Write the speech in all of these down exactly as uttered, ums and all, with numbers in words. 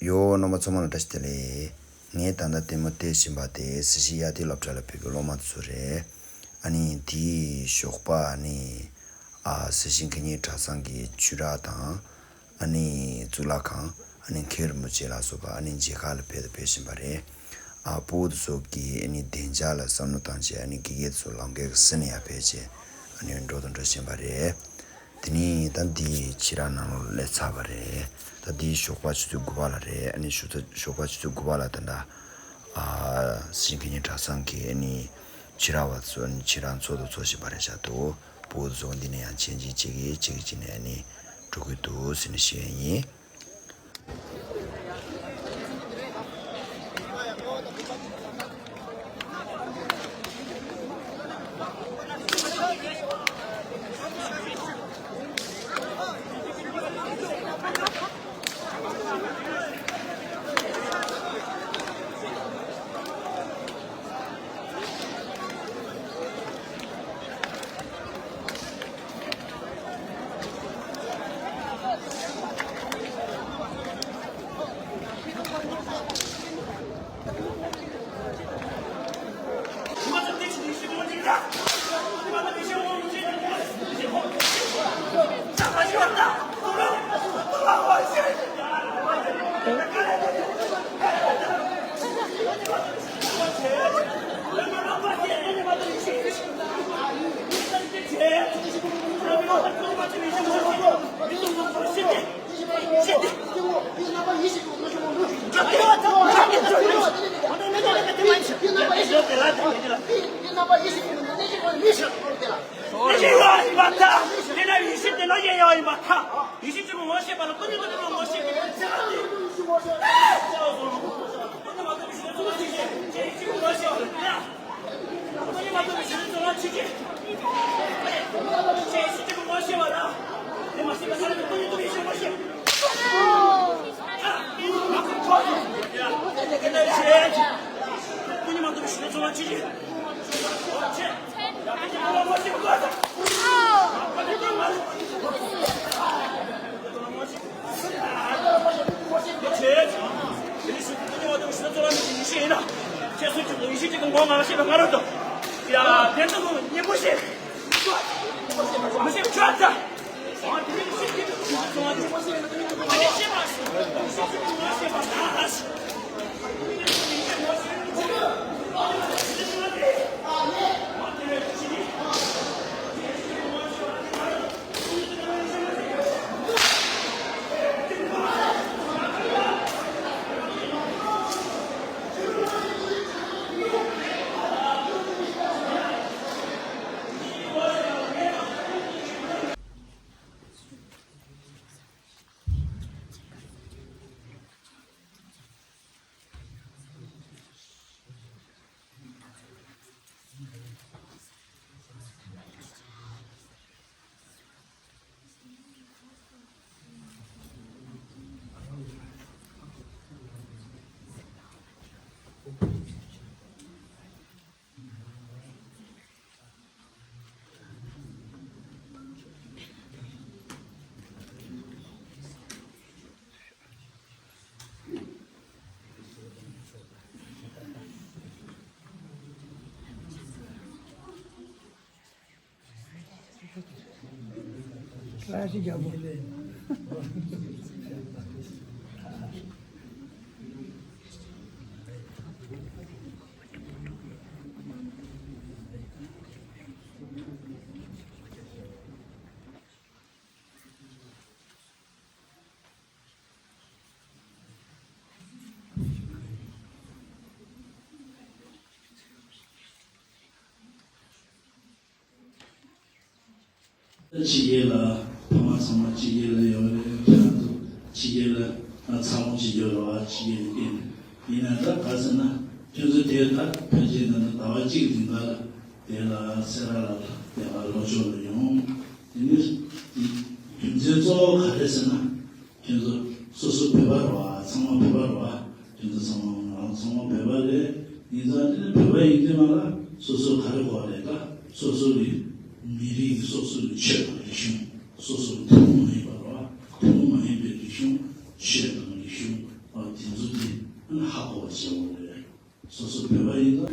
ཡོ། རྣམ་པ་ཚང་མ་ལ་བཀྲ་ཤིས་བདེ་ལེགས། ངས་ད་ལྟ་ལྟད་མོ་བལྟས་བཞིན་པ་དེ་སྲིད་ཞིའི་གཡའ་དེ་སློབ་གྲྭ་ལ་ཕེབས་པའི་སློབ་མ་ཚོ་རེད། ཨ་ནི་དེའི་ཞོགས་པ་ཨ་ནི་ཨ་སྲིད་ཞིའི་མཁས་སྙན་གྲྭ་ཚང་གི་ཆོས་ར་དང་། ཨ་ནི་གཙུག་ལག་ཁང་། ཨ་ནི་མཁན་རིན་པོ་ཆེ་ལ་སོགས་པ་ཨ་ནི་མཇལ་ཁ་ལ་ཕེབས་དང་ཕེབས་བཞིན་པ་རེད། ཨ་ཕྲུ་གུ་ཚོ་གིས་ཨ་ནི་བདེ་འཇགས་ལ་བསམ་བློ་བཏང་བྱས། ཨ་ནི་དགེ་རྒན་ཚོ་ལམ་ཁའི་ཟུར་ནས་ཡར་ཕེབས་བྱས་ཨ་ནི་འགྲོ་དང་འགྲོ་བཞིན་པ་རེད། དེ་ནས་ད་འདི་ཕྱི་ར་ནང་ལོགས་སླེབས་ཚར་བ་རེད། ད་འདི་ཞོགས་པ་ཆུ་ཚོད་དགུ་པ་ལ་རེད། ཨ་ནི་ཞོགས་ཚ- ཞོགས་པ་ཆུ་ཚོད་དགུ་པ་ལ་ད་ལྟ་ཨ་སྲིད་ཞིའི་མཁས་སྙན་གྲྭ་ཚང་གི་ཨ་ནི་ཕྱི་ར་བ་ཚོ་ཨ་ནི་ཕྱི་ར་འཚོགས་དང་འཚོགས་བཞིན་པ་རེད་ཤག་འདུག་ཕྲུ་གུ་ཚོ་འདི་ནས་ཡང་ཆེན་གཅིག་ཆེ་གི་ཆེ་གི་ཅིག་ནས་ཨ་ནི་འགྲོ་གི་འདུག་ཟེར་ནས་ཞུ་ཡ་ཡིན། ཕྱི་རྒྱལ་ལ་ཕ་མ་ཚང་མ་ཕྱི་རྒྱལ་ལ་ཡོད་རེད། ཁྱེད་རང་ཚོ་ཕྱི་རྒྱལ་ལ་འཚར་ལོངས་བྱེད་རྒྱུ་རེད་བ། ཕྱི་རྒྱལ་ལ་སྐྱེས་ནས། ཡིན་ན་ད་ག་ཟེར་ན་ཁྱོད་ཚོ་དེ་ད་ཕལ་ཆེར་ད་ལྟ་ཟླ་བ་གཅིག་རིང་ག་ལ་དེ་ལ་སེ་ར་ལ་དེ་ལ་ལྷོ་ཕྱོགས་ལ་ཡོང་། དེ་ནས་རྒྱུ་མཚན་གཙོ་བོ་ག་རེ་ཟེར་ན། ཁྱེད་ཚོ་སོ་སོ་བོད་པ་རེད་བ། ཚང་མ་བོད་པ་རེད་བ། ཁྱེད་ཚོ་ཚང་མ་ང་རང་ཚང་མ་བོད་པ་རེད། ཡིན་ཙང་དེ་ནི་བོད་པ་ཡིན་དུས་ང་ལ་སོ་སོ་ག་རེ་དགོས་རེད། ད་སོ་སོ་གི་མི་རིགས་ཀྱི་སོ་སོ་གི་ཆོས་དང་རིག་གཞུང་། སོ་སོ་གི་ཐུན་མོང་མ་ཡིན་པ་རེད་བ། ཐུན་མོང་མ་ཡིན་པའི་རིག་གཞུང་། ཆོས་དང་རིག་གཞུང་། ཨ་ ཞེས་པ་རེད། སོ་སོ་བོད་པ་ཡིན་ན།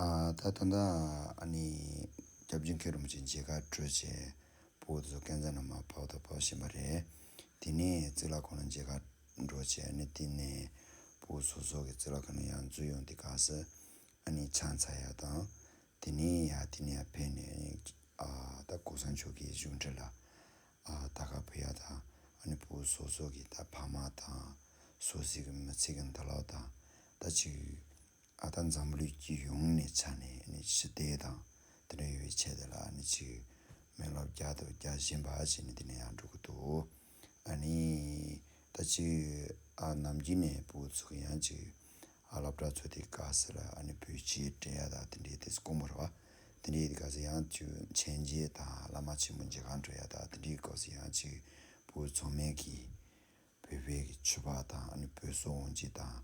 ཨ། ད་ད་ལྟ་ཨ་ནི་སྐྱབས་རྗེ་མཁན་རིན་པོ་ཆེ་མཇལ་ཁ་གྲོལ་བྱས། ཕྲུ་གུ་ཚོ་སྐས་འཛེག་ནང་མར་བབས་དང་བབས་བཞིན་པ་རེད། དེ་ནས་གཙུག་ལག་ཁང་ལ་མཇལ་ཁ་འགྲོ་བྱས། ཨ་ནི་དེ་ནས་ཕྲུ་གུ་སོ་སོ་གི་གཙུག་ལག་ཁང་ནང་ཡར་འཛུལ་ཡོང་དུས་སྐབས་སུ་ཨ་ནི་ཕྱག་འཚལ་ཡ་དང་། དེ་ནས་ཡར་དེ་ནས་ཡར་ཕེབས་ནས་ཨ་ནི་ཨ་ད་གོང་ས་མཆོག་གི་བཞུགས་ཁྲི་ལ་ཨ་ད་ག་ཕུལ་ཡ་དང་། ཨ་ནི་ཕྲུ་གུ་སོ་སོ་གི་ད་ཕ་མ་དང་སོ་སོ་གི་མི་ཚེ་གི་མདུན་ལམ་དང་། ད་ཅིག་ཨ་ད་འཛམ་བུ་གླིང་སྤྱི་ཡོངས་ནས་ཆ་ནས་ནི་ཞི་བདེ་དང་དེ་འདྲ་ཡོད་པའི་ཆེད་དུ་ལ་ཨ་ནི་ཅིག་སྨོན་ལམ་རྒྱག་དང་རྒྱག་བཞིན་པ་བྱས་ནས་དེ་ནས་ཡར་འགྲོ་གི་འདུག་ཨ་ནི་ད་ཅིག་ཨ་ནམ་རྒྱུན་ནས་ཕྲུ་གུ་ཚོ་གི་ཡང་ཅིག་ཨ་སློབ་གྲྭ་ཚུགས་དུས་སྐབས་སུ་ལ་ཨ་ནི་བོད་ཆས་སྤྲད་ཡ་དང་དེ་འདྲའི་དེ་དགོས་མ་རེད་པ། དེ་འདྲའི་སྐབས་སུ་ཡང་ཅིག་མཆོད་མཇལ་དང་བླ་མ་ཆེན་པོ་མཇལ་ཁ་འགྲོ་ཡ་དང་དེ་འདྲའི་སྐབས་སུ་ཡང་ཅིག་ཕྲུ་གུ་ཚང་མས་ཀྱིས་བོད་པའི་གི་ཕྱུ་པ་དང་ཨ་ནི་བོད་སོག་དབང་ཆེན་དང་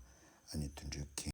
ཨ་ནི་དེ་འདྲའི་གི་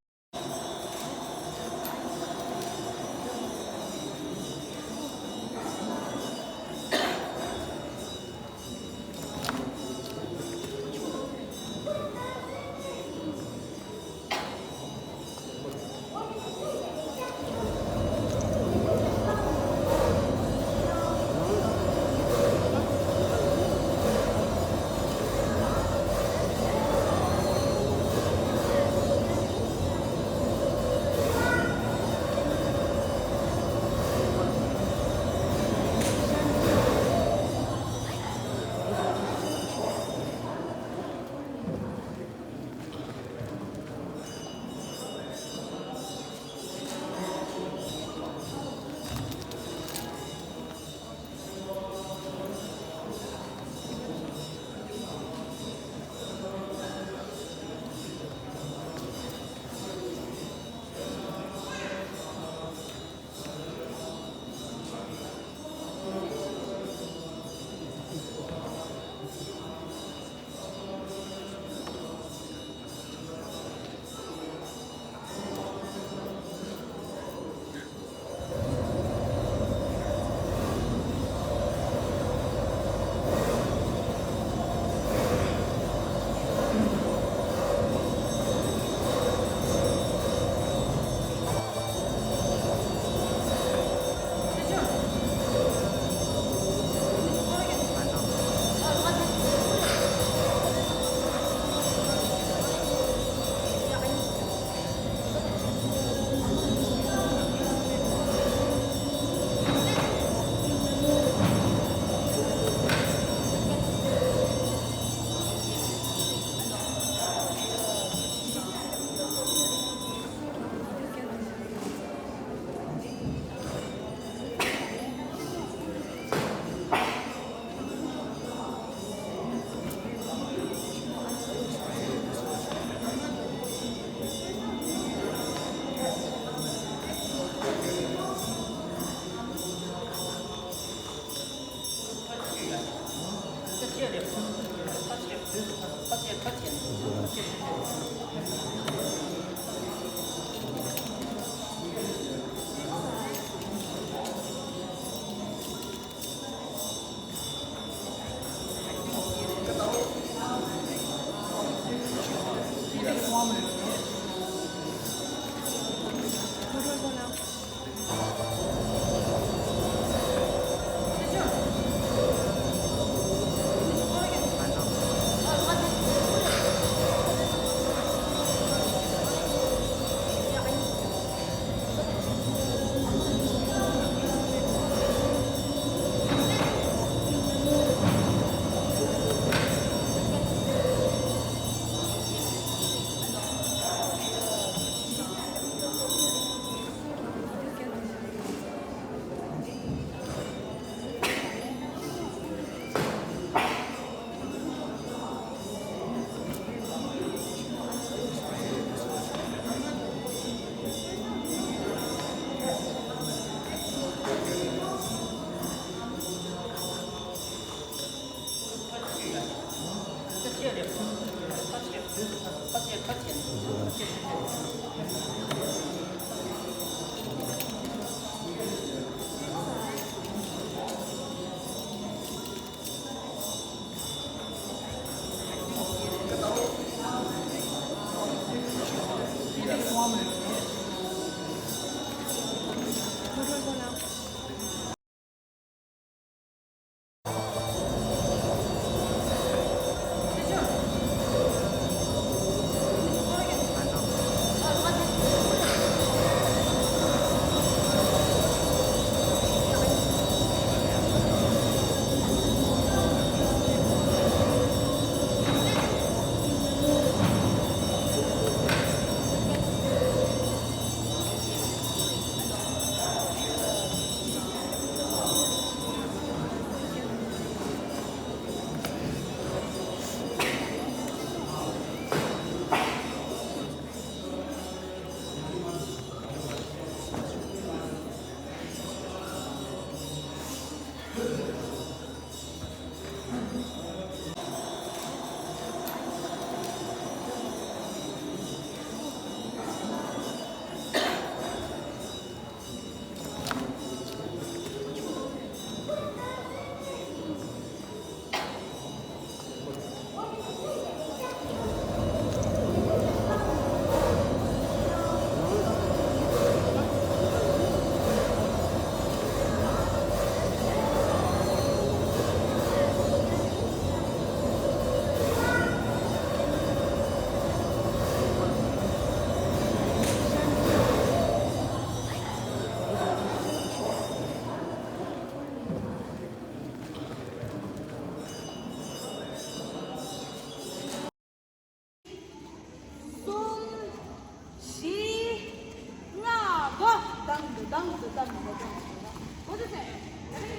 དང་དུ་དང་དུ་དང་དུ་དང་། What is it? What is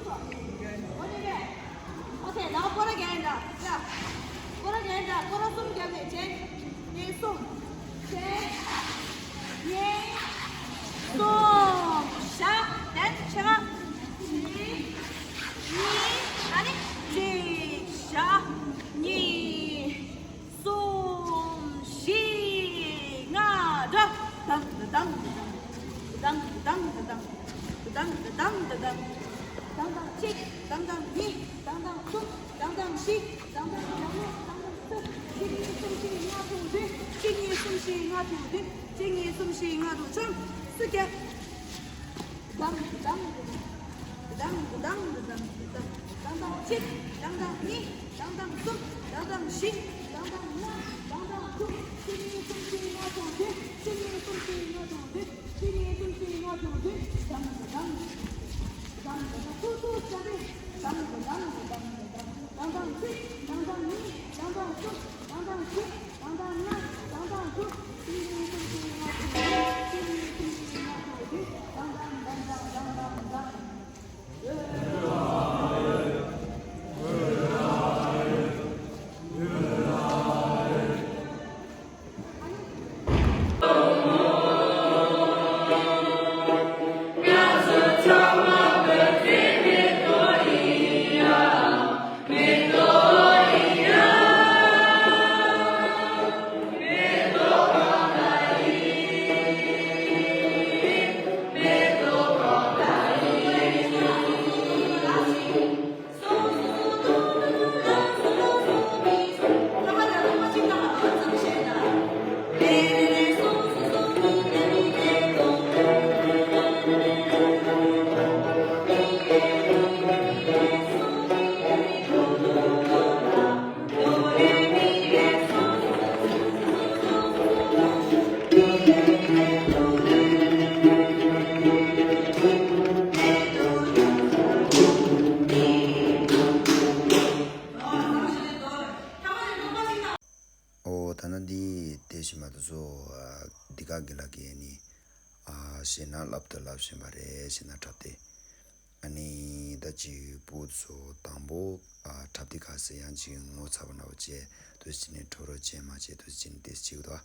it? What is it? Okay, now སྐོར་ར་བརྒྱབ་ཡིན་ད། ཡ། སྐོར་ར་བརྒྱབ་ཡིན་ད། སྐོར་ར་གསུམ་བརྒྱབ་ནས་བྱས། གཉིས་གསུམ། བྱས། གཉིས། གསུམ། བཞག་དེ་ཕྱེད་ཀ་གཉིས། གཉིས། ཨ་ནི་གཅིག་བཞག་གཉིས། གསུམ། བཞི། ལྔ། དྲུག་དང་དང་དང་དང་དང་དང་དང་དང་དང་དང་དང་། དང་དང་གཅིག་དང་དང་གཉིས། དང་དང་གསུམ། དང་དང་བཞི། དང་དང་ལྔ། དང་དང་དྲུག་གཅིག་གཉིས་གསུམ་བཞི་ལྔ་དྲུག་བདུན། གཅིག་གཉིས་གསུམ་བཞི་ལྔ་དྲུག་བདུན། གཅིག་གཉིས་གསུམ་བཞི་ལྔ་དྲུག་བཅུ། སུ་རྒྱབ། དང་དང་དང་དང་དང་དང་། དང་དང་གཅིག་དང་དང་གཉིས། དང་དང་གསུམ། དང་དང་བཞི། དང་དང་ལྔ། དང་དང་དྲུག་གཅིག་གཉིས་གསུམ་བཞི་ལྔ་དྲུག་བདུན། གཅིག་གཉིས་གསུམ་བཞི་ལྔ་དྲུག་བདུན། གཅིག་གཉིས་གསུམ་བཞི་ལྔ་དྲུག་བདུན། དང་དང་དང་དང་། ཐུག་ཐུག་ཤ་རེ། དང་དང་དང་དང་། དང་དང་གཅིག་དང་དང་གཉིས། དང་དང་གསུམ། དང་དང་བཞི། དང་དང་ལྔ། དང་དང་དྲུག་གཅིག་གཉིས་གསུམ་བཞི་ལྔ་དྲུག་བདུན། གཅིག་གཉིས་གསུམ་བཞི་ལྔ་དྲུག་བདུན། དང་དང་དང་དང་དང་དང་དང་། ཨོ། ད་ནི་འདི་དེ་བཞིན་མ་དུ་སོ། འདི་ག་གི་ལ་གི་ནི། ཨ། ཞེ་ན་ལབ་ཏུ་ལབ་བཞིན་པ་རེད། ཞེ་ན་འཁྲབ་སྟེ། ཨ་ནི་ད་ཅིག་བུ་ཚོ་དང་པོ། ཨ། འཁྲབ་སྟེ་ག་ཟེར་ཡང་ཅིག་ངོ་ཚ་བ་འདྲ་བོ་བྱས་དུས་ཕྱིན་ནས་ཁྲོ་རོ་བྱས་མ་བྱས་དུས་ཕྱིན་ཏེ་ཅིག་དོ།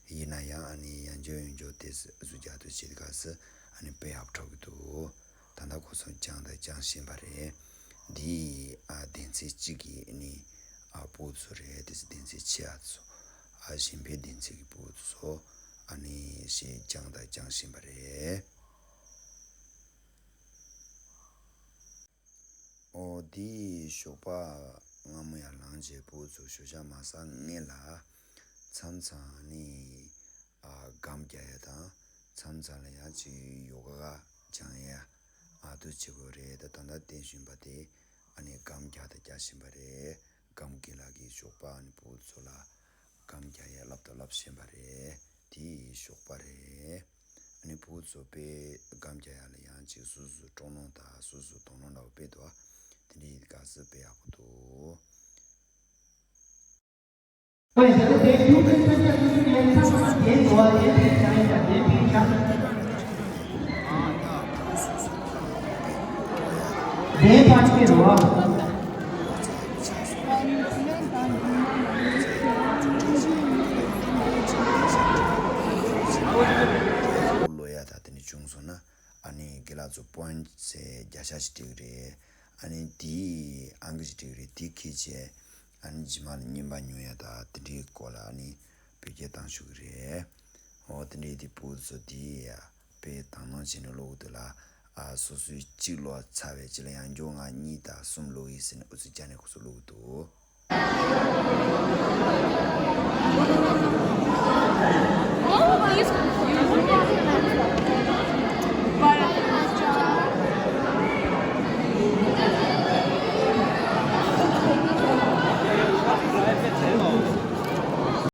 ཡིན་ན་ཡང་ཨ་ནི་ཡང་འཇོ་ཡང་འཇོ་དེ་ཟུ་རྒྱ་དུས་ཕྱིན་ག་ཟེར་ཨ་ནི་དཔེ་ཡག་འཁྲབ་གི་འདུག་ད་ལྟ་ཁོ་ཚོ་སྦྱངས་དང་སྦྱང་བཞིན་པ་རེད། འདི་ཨ་སྡེ་ཚན་གཅིག་གི་ཨ་ནི་ཨ་བུ་ཚོ་རེད། དེ་ཚོ་སྡེ་ཚན་ཆེ་ཨ་ཚོ། ཨ་གཞན་ཕན་སྡེ་ཚན་གྱི་བུ་ཚོ་ཨ་ནི་ཞེས་སྦྱངས་དང་སྦྱང་བཞིན་པ་རེད། ཨོ། འདི་ཞོགས་པ་སྔ་མོ་ཡར་ལངས་རྗེས་བུ་ཚོ་ཞོགས་ཇ་མ་ཟ་སྔོན་ལ་མཚམས་མཚམས་ནི་ཨ་སྒམ་རྒྱག་ཡ་དང་མཚམས་མཚམས་ལ་ཡང་ཅིག་ཡོ་ག་སྦྱང་ཡ་ཨ་དུ་བྱེད་དགོས་རེད། ད་ད་ལྟ་བསྟན་བཞིན་པ་དེ་ཨ་ནི་སྒམ་རྒྱག་དང་རྒྱག་བཞིན་པ་རེད། སྒམ་གྱི་ལག་གི་ཞོགས་པ་ཨ་ནི་བུ་ཚོ་ལ་སྒམ་རྒྱག་ཡ་བསླབ་དང་བསླབ་བཞིན་པ་རེད། དེ་ཞོགས་པ་རེད། ཨ་ནི་བུ་ཚོ་དཔེ་སྒམ་རྒྱག་ཡ་ལ་ཡང་ཅིག་སོ་སོ་སྤྲོ་སྣང་དང་སོ་སོ་དོ་སྣང་འདྲ་བོ་དཔེ་འདུག་དེ་འདྲའི་དགའ་ས་དཔེ་ཡག་པོ་འདུག་ལོ་ཡ་ད་དེ་ནི་བྱུང་སོང་ན་ཨ་ནི་དགེ་ལགས་ཚོ་པོ་ཡིན་ཊི་ཚེ་བརྒྱ་ཆ་ཞིག་སྤྲད་ཀྱི་རེད། ཨ་ནི་དེའི་ཨང་ཀི་ཞིག་སྤྲད་ཀྱི་རེད། དེ་ཁྱེད་ཚོས་ཨ་ནི་རྗེས་མ་ལ་རྔན་པ་ཉོ་ཡ་ད་དེ་འདྲའི་སྐོར་ལ་ཨ་ནི་བོད་སྐད་བཏང་ཞུ་གི་རེད། འོ་དེ་འདྲའི་དེ་བུ་ཚོ་དེ་ཡ་དཔེ་དང་ནང་བྱས་ནས་ཀློག་གི་འདུག་ལ། ཨ་སོ་སོའི་གཅིག་ཀློག་ཚར་བའི་རྗེས་ལ་ཡང་སྐྱོ་ང་གཉིས་དང་གསུམ་ཀློག་ཡིན་ཟེར་ནས་ཨུ་ཚུགས་རྒྱག་ནས་ཁོ་ཚོ་ཀློག་གི་འདུག